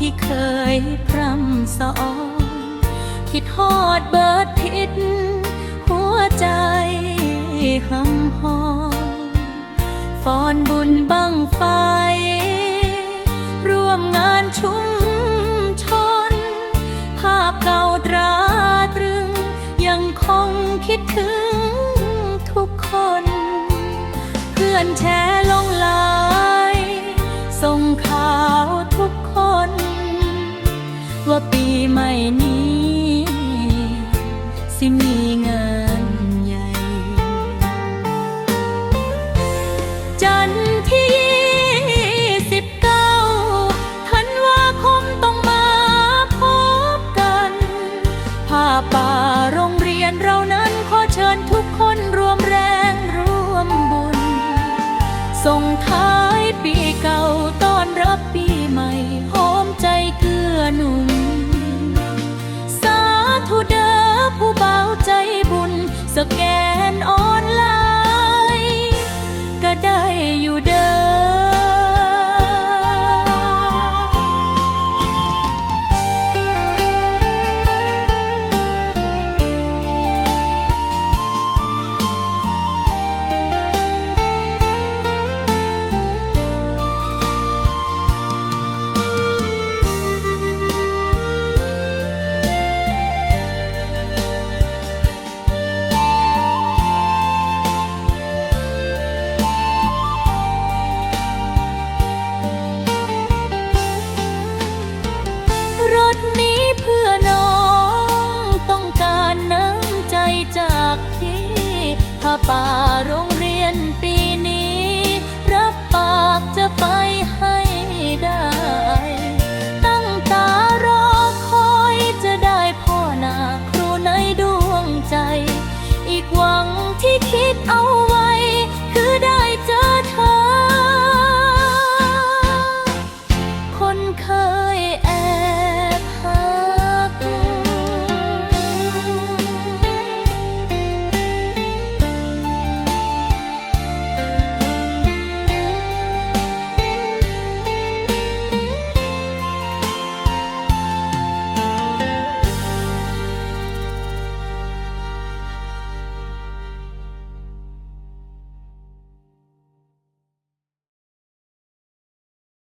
ທີ່ເຄີຍພຣຳສະອອງ ຄິດຮອດເບີດພິດ ຫົວໃຈຫຳຫອມ ຟ້ອນບຸນບັ້ງໄຟ ຮ່ວມງານຊຸມຊົນ ພາບເກົ່າຕາຕຕຶງ ຍັງຄົງຄິດເຖິງທຸກຄົນ ເພື່ອນແທ້ຫຼວງຫຼາຍ ສົ່ງຂ່າວທຸກຄົນ ວ່າປີໃໝ່ນີ້ ຊິມີງານໃຫຍ່ ຈັນທີຊາວເກົ້າ ທັນວາຄົມ ຕ້ອງມາພົບກັນ ຜ້າປ່າໂຮງຮຽນເຮົານັ້ນ ຂໍເຊີນທຸກຄົນ ຮ່ວມແຮງຮ່ວມບຸນ ສົ່ງທ້າຍປີເກົ່າ ຕ້ອນຮັບປີໃໝ່ ຫອມໃຈເກື້ອໜູນ ສາທຸເດີຜູ້ບ່າວໃຈບຸນ ສະແກນອອນລາຍ ກະໄດ້ຢູ່ເດີ. ລົດນີ້ເພື່ອນ້ອງ ຕ້ອງການນ້ຳໃຈຈາກພີ່ ຜ້າປ່າໂຮງຮຽນປີ